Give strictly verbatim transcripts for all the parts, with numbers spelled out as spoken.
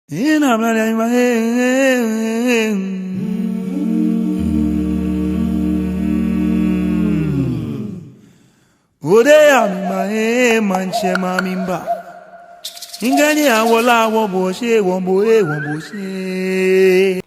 Ina mla ya ima, eh, eh, eh. Ode ya mi ma, eh, maŋtsɛ ma mi mba. Ŋkɛɛ ni awo lɛ awo bo shi, wo bo, eh, wo bo shi.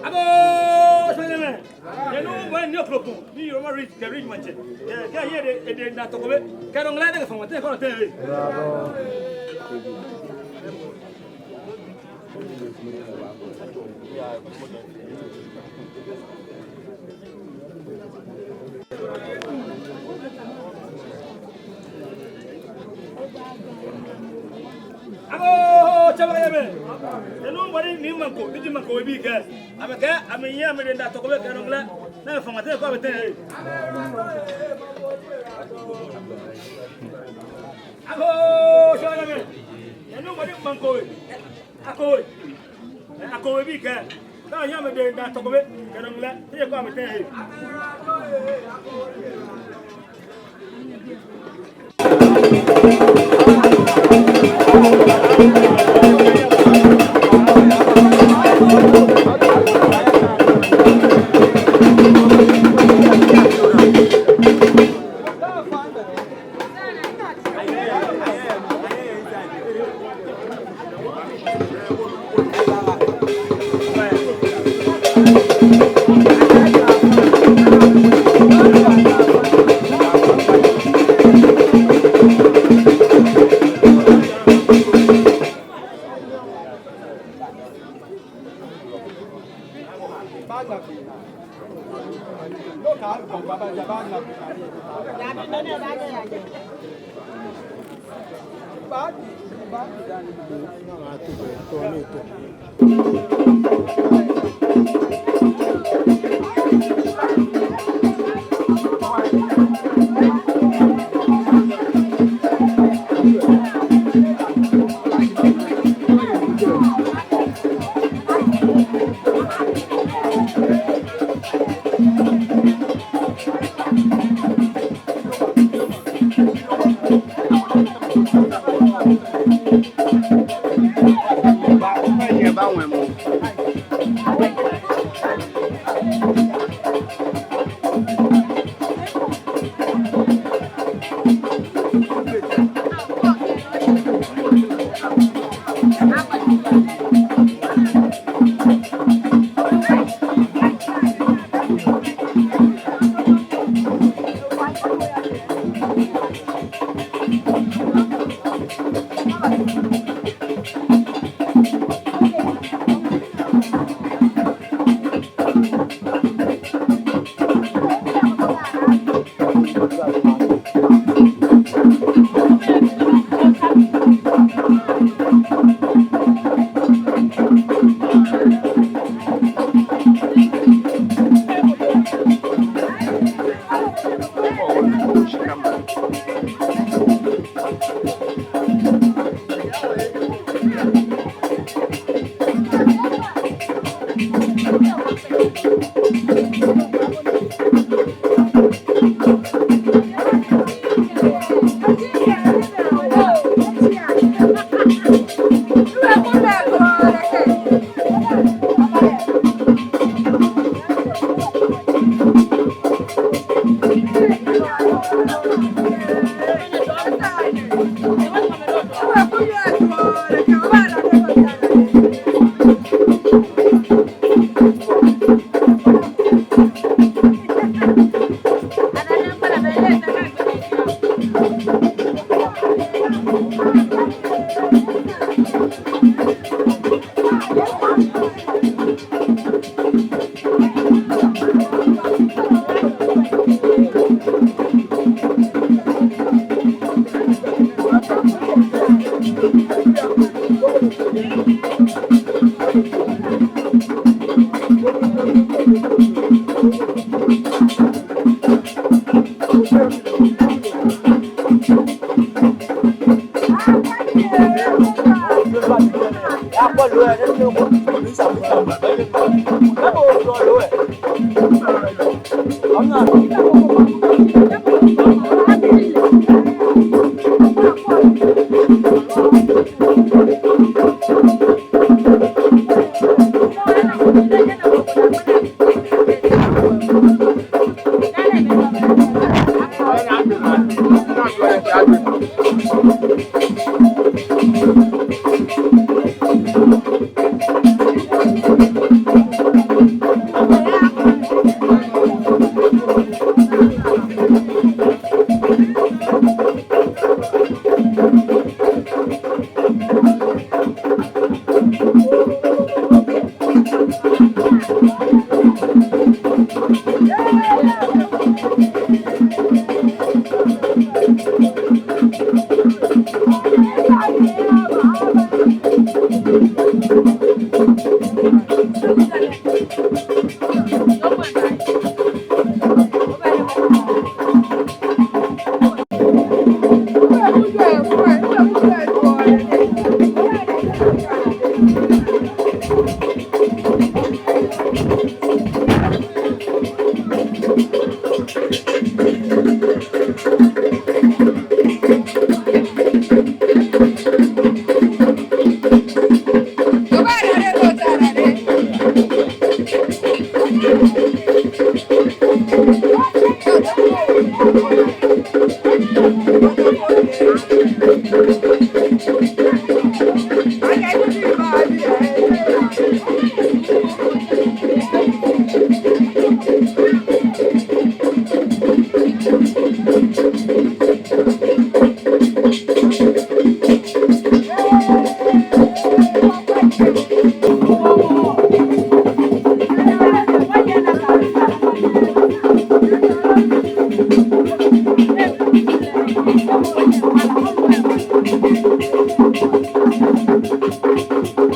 Agoo, sɔlemɔ. Yɛ nɔ ni bɔ ni Okropon, ni Yoroma Ridge, kɛ Ridge Maŋtsɛ. Kɛ, kɛ yɛ de, de na tɔkɔ be. Kɛ dɔŋ la de fɔŋ te kɔ te. Agoo, tsɛ ba yɛ mɛ. Yɛ nɔ bɔ ni Maŋko, ni ji Maŋko we bi kɛ. Amɛkɛ, amɛyɛ, amɛde na tɔkɔ be kɛ dɔŋ la. Na fɔŋ te kɔ be te. Agoo, sɔlemɔ. Yɛ nɔ bɔ ni Maŋko we. Akowe. Akowe bi kɛ. Kɛ onyɛ amɛde na tɔkɔ be kɛ dɔŋ la. Te kɔ amɛ te.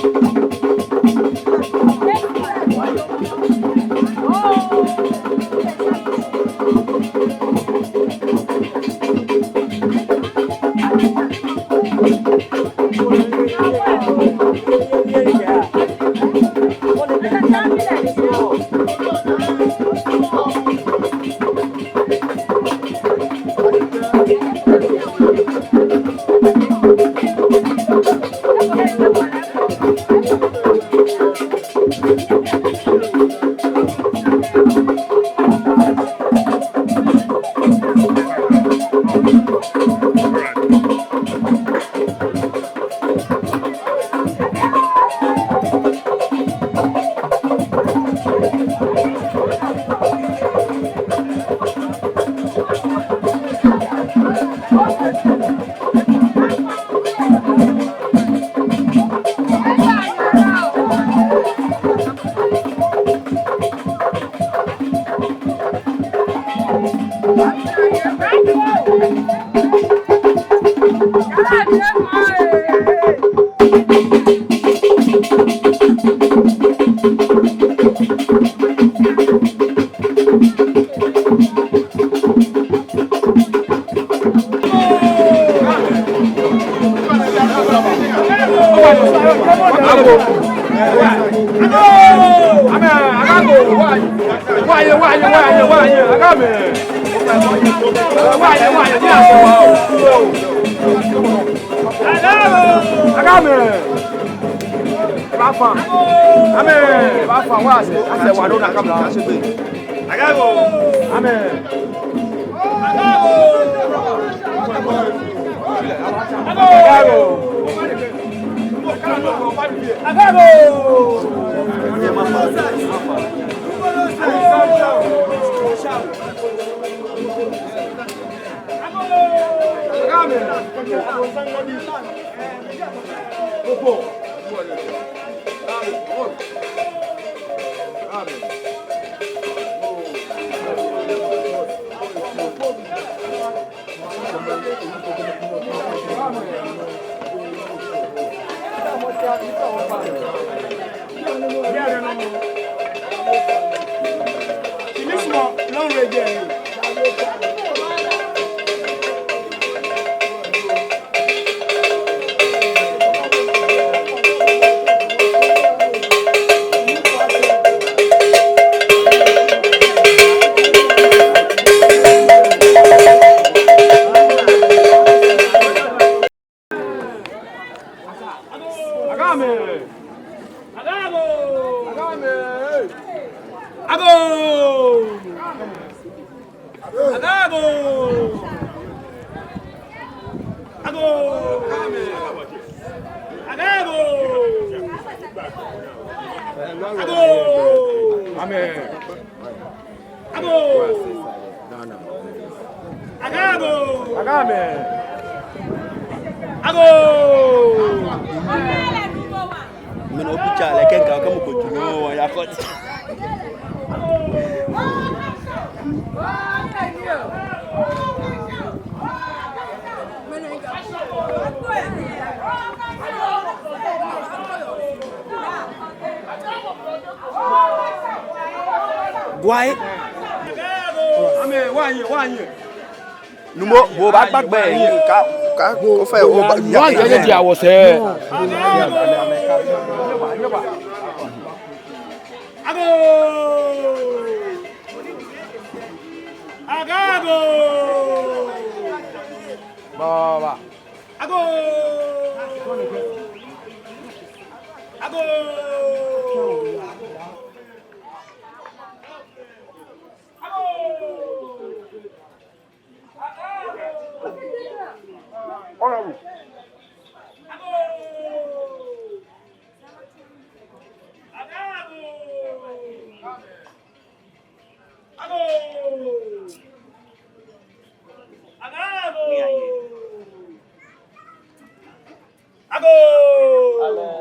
Agoo! Agoo! Agoo! Agoo! Agoo! Amen. Agoo! Agoo! Agoo! Amen. Agoo! Mɛni obi tsa lɛ kɛ nka kɛ mɔ ko jumɛn o ya kɔ. Guai. Amen. Wa ye, wa ye. Numo, bo ba gbagbe yi ka, ka, ko fɛ, o ba, ya, ya, ya, ya, wɔsɛɛ. Agoo! Agoo! Baba. Agoo! Agoo! Agoo! Agoo! Agoo! Agoo!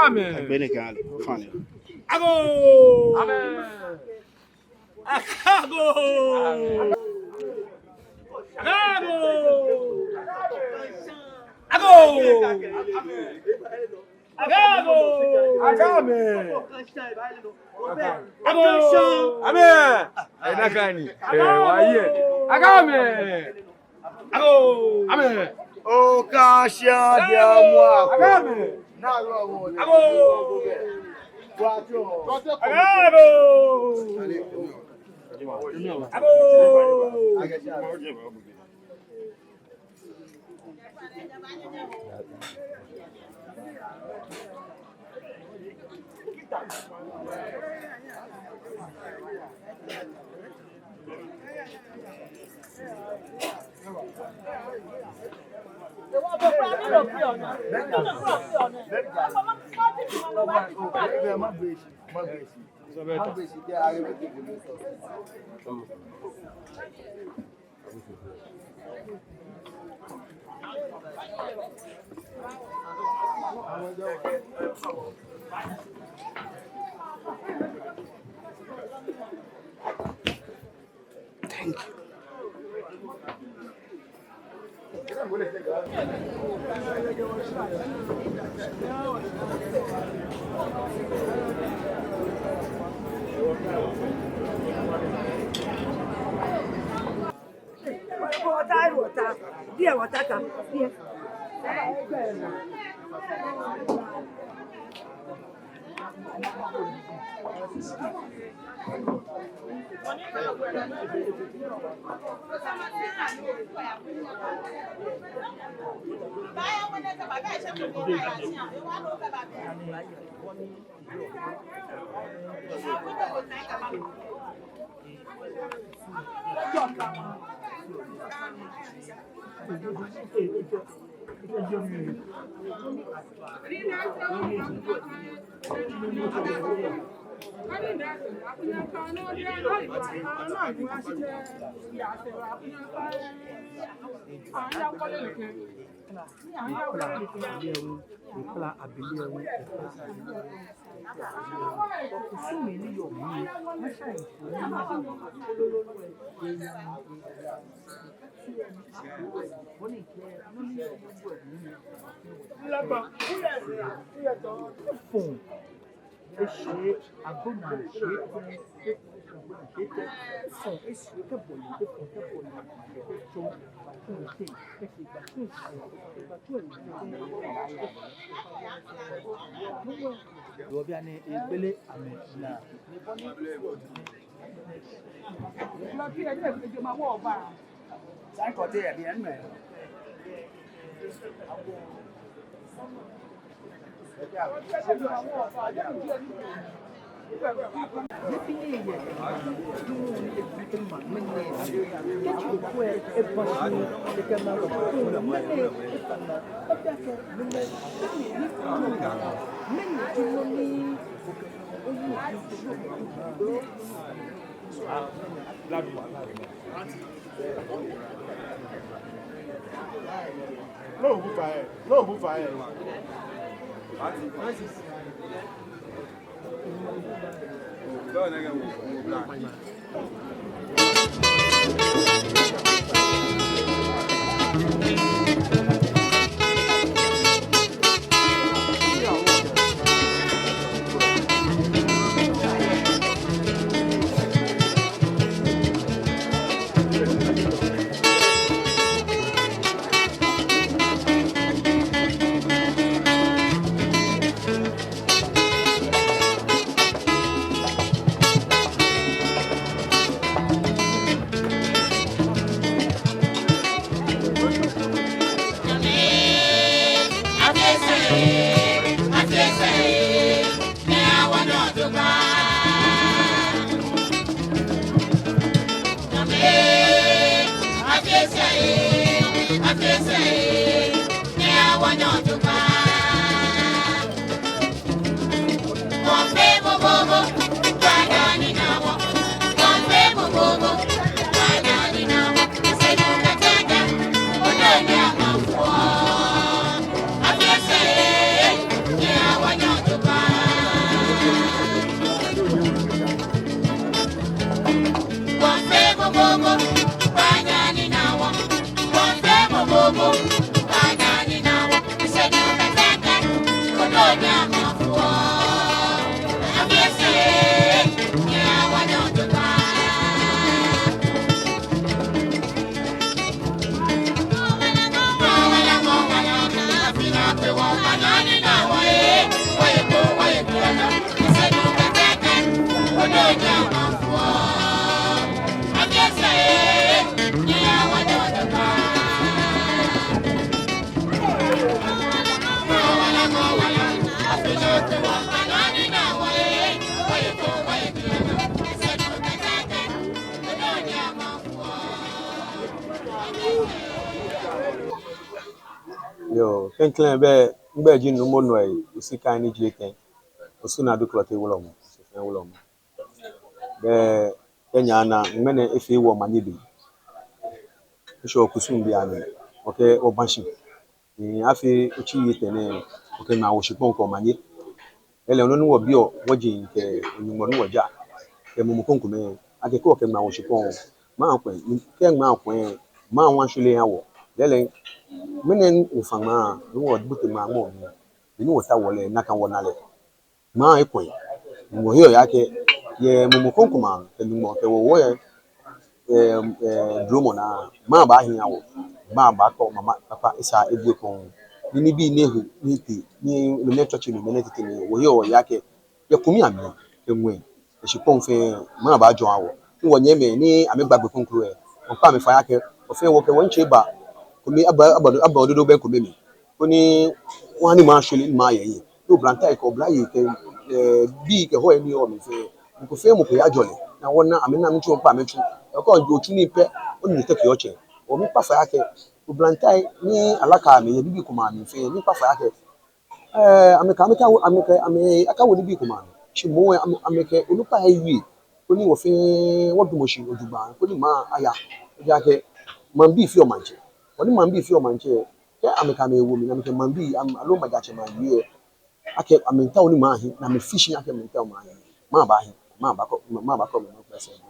Amen. Agbɛnɛ kɛ ale fane. Amen. Agoo! Agoo! Agoo! Agoo! Agoo! Amɛɛ! Ena kani. Ee, wɔyɛ. Agoo! Agoo! Amɛɛ! Okasia diamɔ. Agoo! Agoo! Agoo! Agoo! Thank you. Water, water. Beer, water, come. Beer. Ekpla abele wu, ekpla abele wu, ekpla abele wu. Kusum ni yɔɔ mli. Efɔŋ, eshwie, agbonaa shwie tɛ, agbonaa shwie tɛ. Efɔŋ, eshwie kɛbɔle, efɔŋ kɛbɔle, kɛtsɔ, kɛtsɔ, kɛtsɔ. Wɔ bianɛ egbele amɛnaa. No, who fire? No, who fire? Yoo, klɛŋklɛŋ bɛ, migbɛi ji Numo Noi Osikai ni ji etɛ. Osu Nadu Klottey Wulɔmɔ, Osu fɛɛ Wulɔmɔ. Bɛ, kɛ́ nyɛna ŋmɛnɛ efee wɔmanye be. Ŋshɔ kusum be ni wɔkɛ wɔbashi. Ni afee otsi yɛ tɛŋŋ, wɔkɛŋmaa wɔshikpɔŋ kɛ omanye. Lɛɛlɛŋ nɔ ni wɔbiɔ wɔjeŋ kɛ Nyɔŋmɔ ni wɔjaa kɛ mumɔ krokomɛi akɛ kɛ́ wɔkɛŋmaa wɔshikpɔŋ, maŋ kwɛ, kɛ́ maŋ kwɛ, maŋ wa shwele aha wɔ. Lɛɛlɛŋ ŋmɛnɛ wɔfã ŋmaa ni wɔbote maŋ mɔ mli, ni wɔtaoɔ lɛ, nakai wɔna lɛ. Maŋ ekwɛ. Wɔheɔ wɔyeɔ akɛ yɛ mumɔ krokomɛi kɛ Nyɔŋmɔ kɛ wɔ wɔyɛ eh, eh, duromɔ naa, maŋ baahi aha wɔ, maŋ baakɔ mama kpakpa esa ebu ekɔŋ. Ni nibii ni eho, ni etee, ni mɛnɛ tsɔtsi mli, mɛnɛ tete mli, wɔheɔ wɔyeɔ akɛ yɛ kumi amli, kɛ ŋwɛi, kɛ shikpɔŋ fɛɛ, maŋ baajɔɔ aha wɔ. Ni wɔnyɛmimɛi ni amɛgba gbɛ kroko lɛ, wɔkpa amɛ fai akɛ, wɔfɛɛ wɔkɛ wɔntsɛ ba, kome aba, aba, aba ododogbe kome mli. Koni wɔha ni maŋ ashwere ni maŋ aya hiɛ. Ni oblantai kɛ oblayei kɛ, eh, bii kɛ hɔi ni yɔɔ mli fɛɛ, mɔ ko fɛɛ mɔ ko he ajɔ lɛ. Ni wɔna amɛnaa amɛtsu, wɔkpa amɛtsu. Kɛ́ otsu nii pɛ, onine tɛkeɔ otsɛ. Wɔmiikpa fai akɛ oblantai ni alaka amɛ yɛ nibii komɛi amli fɛɛ, miikpa fai akɛ, eh, amɛkɛ, amɛkɛ, amɛkɛ, amɛ, akawo nibii komɛi amli. Shi moŋ lɛ, amɛ, amɛkɛ onukpai awie. Koni wɔfɛɛ wɔdamɔ shi jogbaŋŋ, koni maŋ aya. Ejaakɛ maŋbii feɔ maŋtsɛ. Koni maŋbii feɔ maŋtsɛ, kɛ́ amɛkɛ amɛ wo mli, ni amɛkɛ maŋbii, am-, aloo maŋtsɛmɛi awie akɛ amɛmiitao ni maŋ ahi, ni amɛfi shi akɛ amɛmiitao maŋ ahi. Maŋ baahi, maŋ baakɔ, maŋ baakɔ, maŋ baakɔ sɛɛ.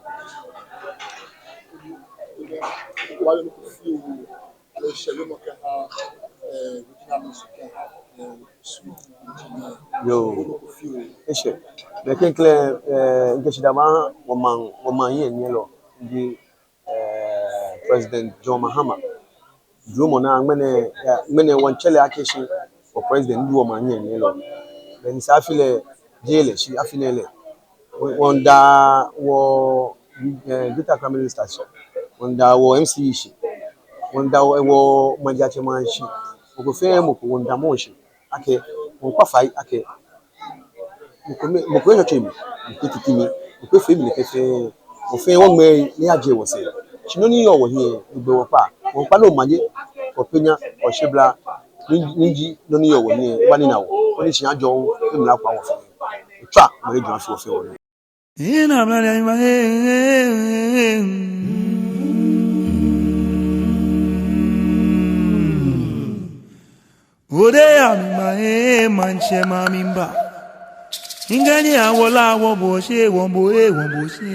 Yoo. Eshɛ. Bɛ klɛŋklɛŋ, eh, mikɛ shidaa baaha wɔmaŋ, wɔmaŋ hiɛnyiɛlɔ, ni ji, eh, President John Mahama. Duromɔ naa ŋmɛnɛ, eh, ŋmɛnɛ wɔmiitsɛ lɛ akɛ shi wɔ President, ni ji wɔmaŋ hiɛnyiɛlɔ. Bɛ ni sa afi lɛ, jeee lɛ shi afi nɛɛ lɛ. Wɔ, wɔmiida wɔ, eh, Greater Accra Minister shi. Wɔmiida wɔ M C E shi. Wɔmiida wɔ, wɔ maŋtsɛmɛi shi. Mɔ ko fɛɛ mɔ ko wɔmiida amɛ shi. Akɛ, wɔmiikpa fai akɛ, mɔ ko mɛ, mɔ ko etsɔtsi mli, mɔ ko titi mli, mɔ ko efee mli nɛkɛ fɛɛ, wɔfɛɛ wɔŋmɛɛ ni ajɛ wɔsɛɛ. Shi nɔ ni yɔɔ wɔhiɛ, egbɛ wɔkpa, wɔmiikpa ni omanye, kɛ okpɛnya, kɛ oshiblaa, ni, ni ji nɔ ni yɔɔ wɔhiɛ, eba ni ena wɔ, koni shi ajɔ wɔ, emla kwa wɔfɛɛ. Tswa, mɔ ni jɔ afi wɔfɛɛ wɔnɔ. Ode ya mi ma, eh, maŋtsɛ ma mi mba. Ngani awola wo bo she, wo bo, eh, wo bo she.